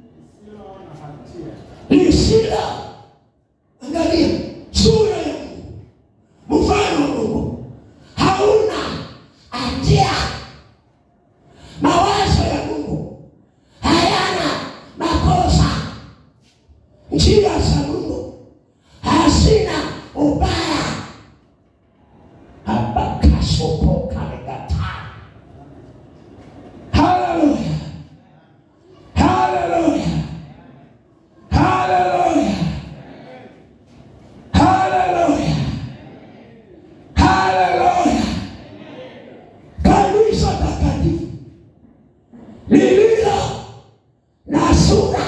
lisilo na hatia. lisilo. Angalia, sura ya Mungu, mfano wa Mungu hauna hatia. Mawazo ya Mungu hayana makosa. Njia za Mungu hazina ubaya. Abakasopokaregata. Haleluya. Haleluya. Haleluya. Haleluya. Haleluya. Kanisa takatifu lililo na sura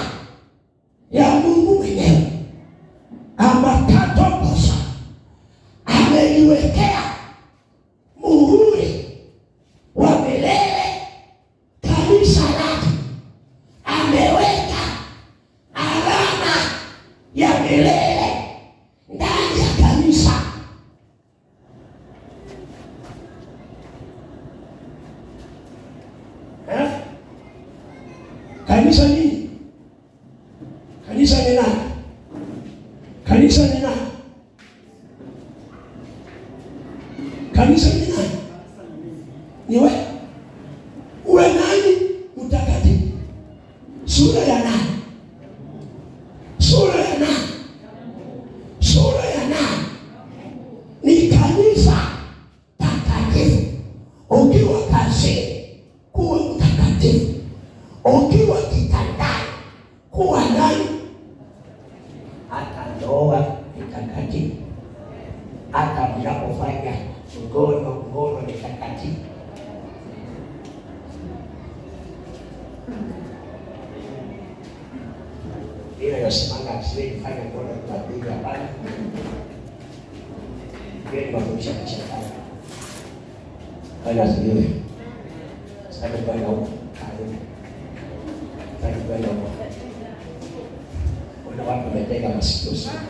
ya Mungu mwenyewe, ambakatokosa ameliwekea muhuri wa milele kanisa lake, ameweka alama ya milele ndani ya kanisa. Kanisa nini? Kanisa ni nani? Kanisa ni nani? Kanisa ni nani? Ni wewe. Uwe nani? Mtakatifu. Sura ya nani? Sura ya nani? Sura ya nani? Ni kanisa takatifu. Ukiwa kazini, kuwa mtakatifu. Ukiwa kitandani, kuwa nani? Hata ndoa ni takatifu. Hata mnapofanya ngono, ngono ni takatifu. Bila yasimanga siwezi kufanya ngono Jumapili, hapana. Hiyo ni mafundisho ya kishetani. Bwana asifiwe. Sababu kwenda huko. Sitaki kwenda huko. Kuna watu wametega masikio sana.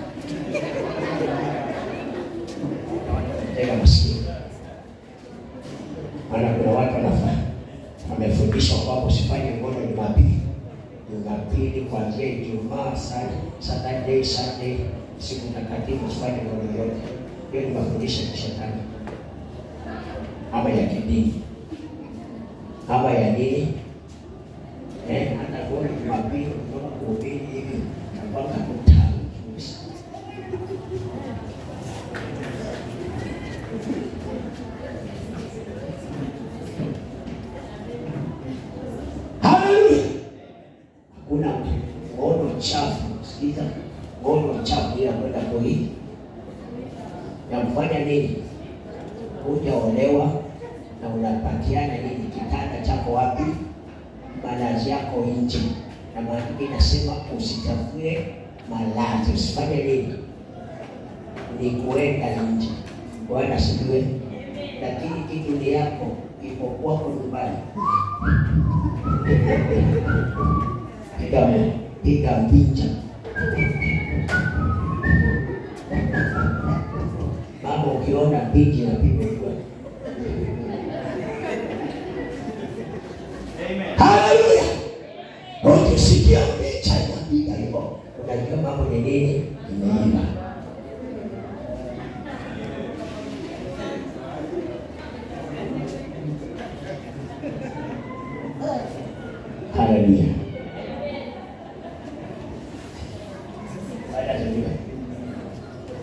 Kuna watu wametega masikio. Maana kuna watu wamefundishwa kwamba usifanye ngono Jumapili. Jumapili kuanzia Ijumaa, Saturday, Sunday, siku takatifu usifanye ngono yote. Hiyo ni mafundisho ya shetani. Ama ya kidini. Ama ya nini? Hata ngono Jumapili kutoka kuhubiri hivi mpaka kutano. Haleluya. Hakuna ngono chafu, sikiza, ngono chafu ya kwenda kuhii. Ya kufanya nini? Hujaolewa na unapatiana nini? Kitanda chako wapi? Malazi yako nje. Na maandiko inasema usichafue malazi, usifanye nini? Ni kuenda nje. Bwana asifiwe. Lakini kitu ni yako iko kwako nyumbani. Piga picha. Mama ukiona picha inapigwa jua. Amen. Haleluya. Ukisikia picha inapiga hivyo, unajua mambo ni nini? Imeiva. Haleluya. Baada ya hiyo,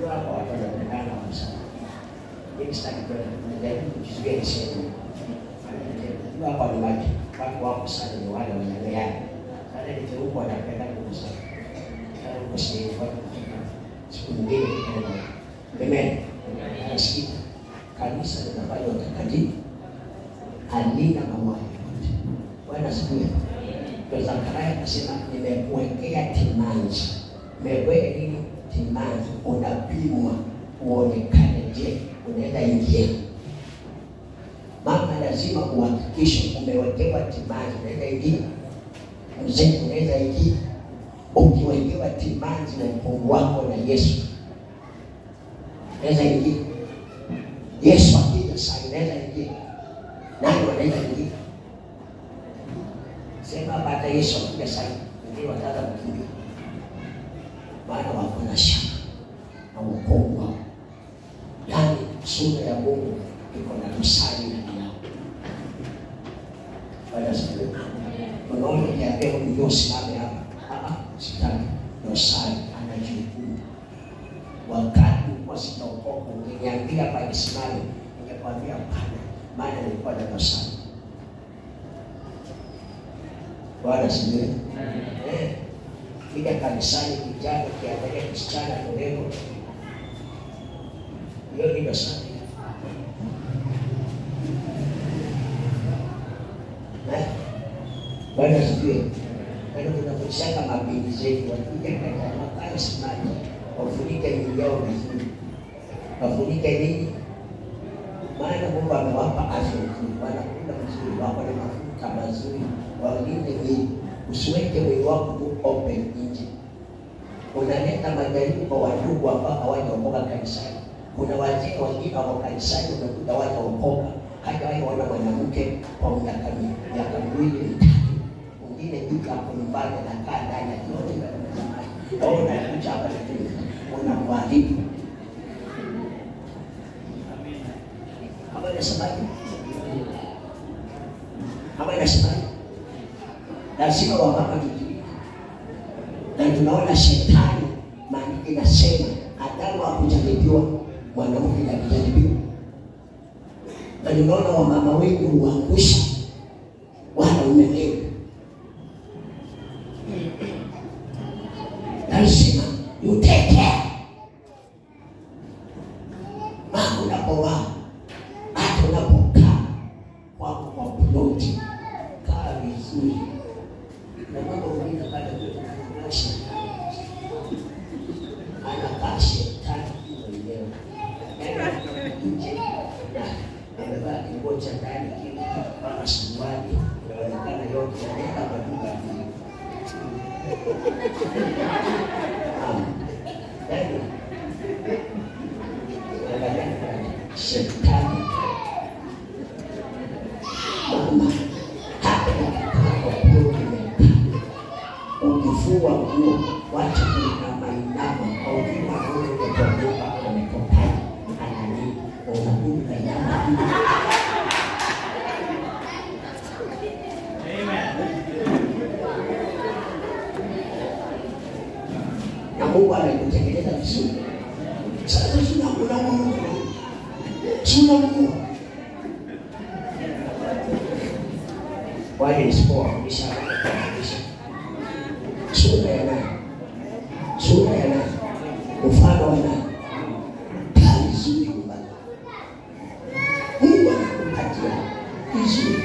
kwa watu wanapendana kabisa. Mimi sitaki kwenda, najaribu kujizuia niseme. Hapa ni maji, watu wako sana ni wale wanaleana. Sasa ndio huko wanapenda kugusa. Sasa huko si watu kufika. Siku nyingine tena. Amen. Nasikia kanisa linafanya utakatifu. Halina mawaya yote. Bwana asifiwe. Kwa Zakaria akasema nimekuwekea timanzi. Nimekuwekea nini? Timanzi. Unapimwa uonekane, je, unaweza ingia? Mama lazima uhakikishe umewekewa timanzi, unaweza ingia. Mzee unaweza ingia. Ukiwekewa timanzi na mpungu wako na Yesu, unaweza ingia. Yesu akija sasa unaweza ingia. Nani wanaweza ingia? Sema baada Yesu akija sasa, wengine wataanza kukimbia. Maana wako na shaka na wokovu wao. Yaani sura ya Mungu iko na dosari ndani yao. Bwana asifiwe. Unaona ukiambia huyu ndio usimame hapa. Sitaki. Dosari anajihukumu. Wakati ulikuwa sitaokoka, ungeniambia hapa nisimame, ningekwambia hapana, maana nilikuwa na dosari. Bwana asifiwe. Kija kanisani kijana ukiangalia kisichana mrembo, hiyo ni dosari. Bwana asifiwe. Kwa hiyo tunafundishaka mabinti zetu wakija kanisani wakae simama, wafunike miili yao vizuri. Wafunike nini? Maana Mungu amewapa afya nzuri, wanakula vizuri, wako na mafuta mazuri, walinde mwili. Usiweke mwili wako tu open nje. Unaleta majaribu kwa wandugu ambao hawajaokoka kanisani. Kuna wazee wengine wako kanisani wamekuja hawajaokoka, hajawahi ona mwanamke kwa miaka miwili mitatu. Mwingine bibi ako nyumbani anakaa ndani akiona zamani. Wewe unakuja hapa lakini unamharibu. Kama inasemaje? Kama inasemaje? Lazima wamama tujilinde. Na tunaona shetani, maandiko inasema Adamu hakujaribiwa, mwanamke alijaribiwa. Na tunaona wamama wengi huangusha wanaume wengi. Lazima you take care. Mama unapovaa, hata unapokaa kwako kwa ploti, kaa vizuri. Na mambo mengine pale anakaa shetani. Anakaa shetani mwenyewe. Yaani nje na amevaa kinguo cha ndani kile mpaka suruali, plot na maduka. Yaani shetani mama hata kwa plot imekaa. Ukifua nguo wacha kuinama au kima wewe kwa nyumba ametoka anani unakuta inama. Na Mungu amekutengeneza vizuri. Sasa tunakula Mungu. Tunamua. Wale nisipowafundisha wanafundisha. Sura ya nani? Sura ya nani? Mfano wa nani? Kaa vizuri nyumbani. Mungu anakupatia vizuri.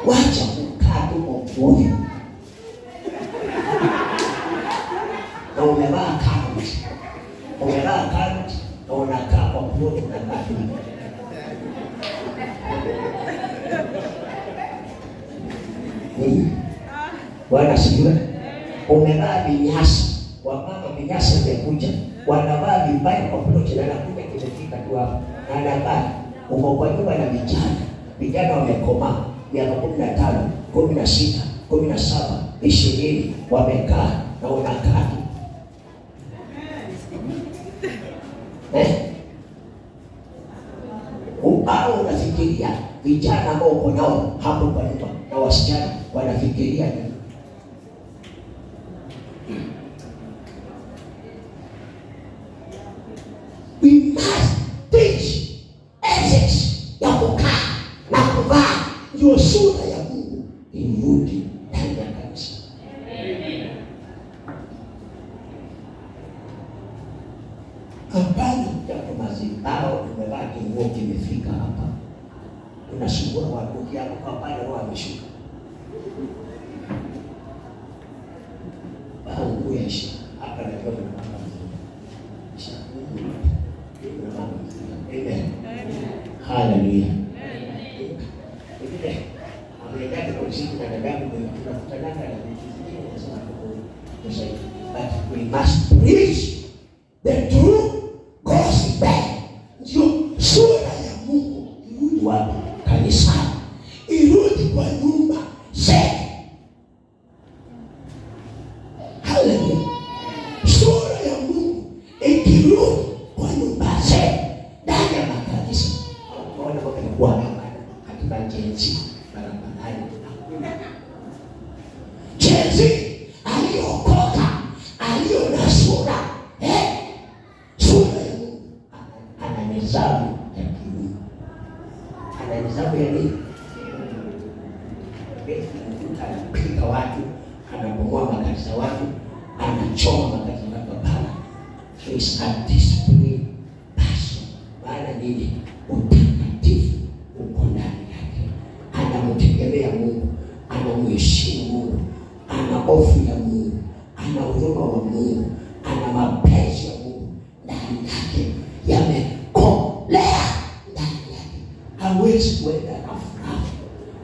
Wacha kukaa tu ovyo. Na umevaa kanzu. Umevaa kanzu na unakaa kwa plot unakaa tu. Bwana asifiwe. Umevaa vinyasa. Wamama vinyasa vimekuja. Wanavaa vibaya kwa plot na anakuja kimefika tu hapo. Na anavaa. Uko kwa nyumba na vijana. Vijana wamekomaa miaka 15, 16, 17, 20 wamekaa na unakaa tu. Au unafikiria vijana ambao uko nao hapo kwa nyumba na wasichana wanafikiria nini? We must teach ethics ya kukaa na kuvaa ndio sura ya Mungu irudi ndani ya kanisa. Hapana, japo mazibao umevaa kinguo kimefika hapa. Unasumbua watu ukianguka pale wao wameshuka. Nguo ya heshima. Hapa najua kuna mama mzuri. Kuna mama mzuri. Amen. Hallelujah. Amen. Ameenda kwa usiku na dadangu tunakutana na vitu vingine nasema tusaidie. But we must preach the true gospel. Ndio sura ya Mungu irudi wapi? Kanisani. Irudi kwa nyumba zetu. Hallelujah. Sura ya Mungu ikirudi kwa nyumba zetu ndani ya makanisa. Unaona kwa katika jenzi barabarani hakuna. Jenzi aliokoka, alio na sura, sura ya Mungu. Ana nidhamu ya kimungu. Ana nidhamu ya nini? Anapiga watu, anabomoa makanisa watu, anachoma makanisa watu. Hapana. He is a disciplined person. Maana nini? Utakatifu uko ndani yake. Anamtegemea Mungu, anamheshimu Mungu, ana hofu ya Mungu, ana huruma wa Mungu, ana mapenzi ya Mungu ndani yake, yamekolea ndani yake. Hawezi kuenda rafu.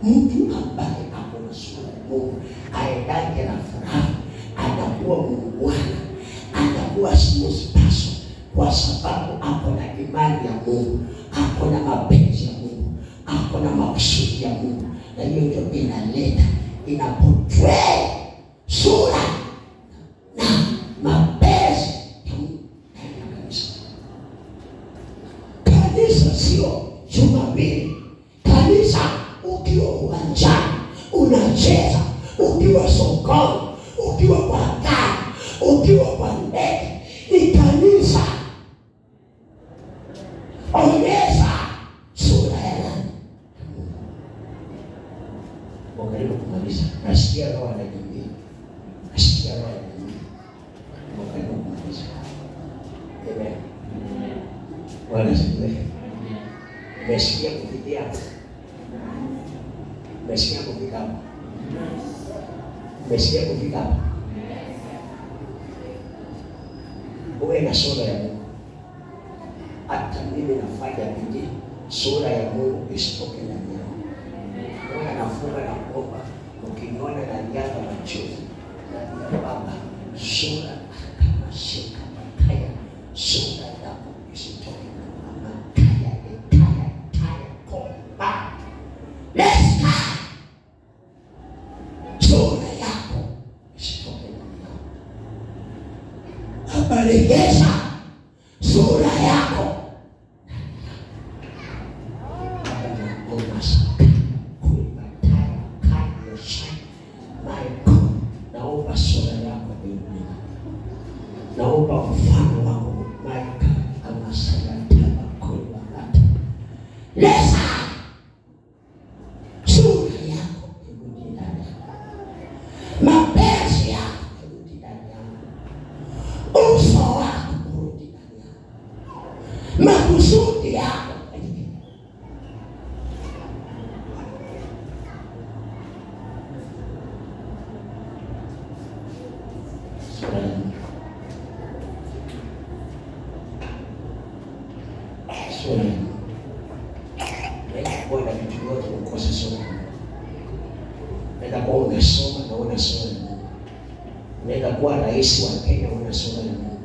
Mtu ambaye ako na sura ya Mungu aendange rafu, anakuwa muungwana, anakuwa smooth person, kwa sababu ako na imani ya Mungu, ako na mapenzi ya Mungu, ako na makusudi ya Mungu. Na hiyo ndio inaleta, inaportray sura na mapenzi ya Mungu ndani ya kanisa. Kanisa sio Jumapili. Kanisa ukiwa uwanjani unacheza, ukiwa sokoni, ukiwa kwa gari, ukiwa kwa ndege, ni kanisa. Onyesha sura ya nani? Karibu kumaliza. Nasikia roho anakimbia. Nasikia roho anakimbia. Karibu kumaliza. Amen. Bwana asifiwe. Umesikia kufikia hapo? Umesikia kufika hapo? Umesikia kufika hapo? Uwe na sura ya Mungu. Hata mimi nafanya bidii sura ya Mungu isitoke ndani yangu. Bwana nafunga na kuomba, ukiniona Unarejesha sura yako. Naomba sura yako irudi. Naomba mfano wako Maika amasayatabakulata. Lesa sura yako irudi ndani yako. Mapenzi yako irudi ndani yako. Uso wako urudi ndani yako. Makusudi yako. Sura ya Mungu. Kuwa na vitu vyote ukose sura ya Mungu. Unaweza kuwa unasoma na una sura ya Mungu. Unaweza kuwa rais wa Kenya una sura ya Mungu.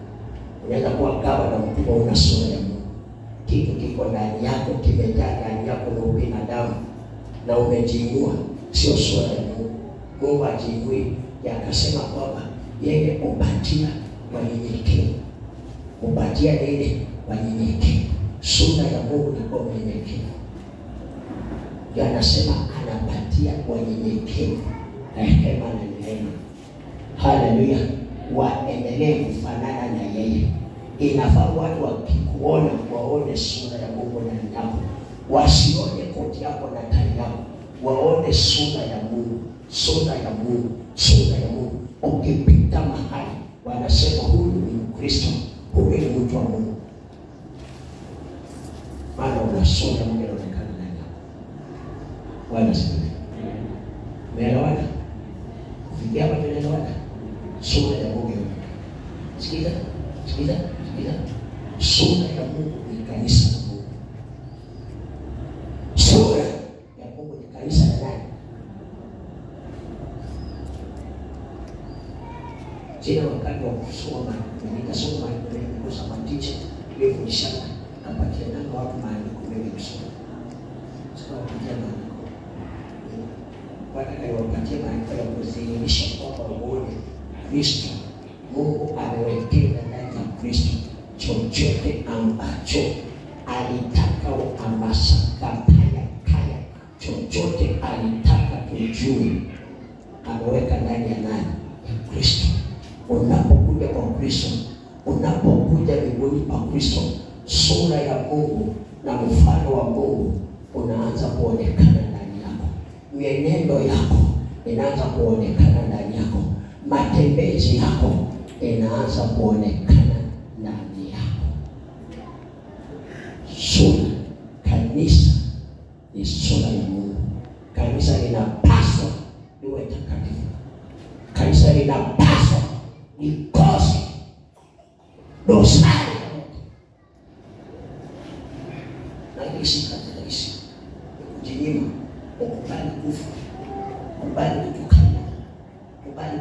Unaweza kuwa gavana mkubwa una sura ya Mungu. Kitu kiko ndani yako, kimejaa ndani yako na ubinadamu na umejiinua, sio sura ya Mungu. Mungu ajiinui, akasema kwamba yeye upatia wanyenyekevu. Upatia nini? Wanyenyekevu. Sura ya Mungu ni kwa unyenyekevu. Ndio anasema anapatia wanyenyekevu rehema na neema. Haleluya. Waendelee kufanana na yeye. Inafaa watu wakikuona waone sura ya Mungu ndani yako. Wasione koti yako na tai yako. Waone sura ya Mungu, sura ya Mungu, sura ya Mungu. Ukipita mahali wanasema huyu ni Mkristo, huyu ni mtu wa Mungu. Maana una sura ya Mungu inaonekana ndani yako. Bwana asifiwe. Umeelewana? Kufikia hapa tunaelewana? Sura ya Mungu inaonekana. Sikiza, sikiza, sikiza. Sura ya Mungu ni kanisa la Mungu. Sura ya Mungu ni kanisa la nani? Sina wakati wa kusoma, nitasoma kwa maticha, nilifundishana napatia nanga watu maandiko mengi kusoma. Sasa wapatia maandiko. Wataka niwapatie maandiko ya kudhihirisha kwamba uone Kristo. Mungu amewekeza ndani ya Kristo chochote ambacho alitaka amasakataya kaya, chochote alitaka tujue ameweka ndani ya nani? Ya Kristo. Unapokuja kwa Kristo, unapokuja miguuni pa Kristo, sura ya Mungu na mfano wa Mungu unaanza kuonekana ndani yako. Mienendo yako inaanza kuonekana ndani yako. Matembezi yako inaanza kuonekana ndani yako. Sura, kanisa ni sura ya Mungu. Kanisa linapaswa liwe takatifu. Kanisa linapaswa likose dosari. Na hii si kazi rahisi. Kujinyima, ukubali kufa, ukubali kutukana, ukubali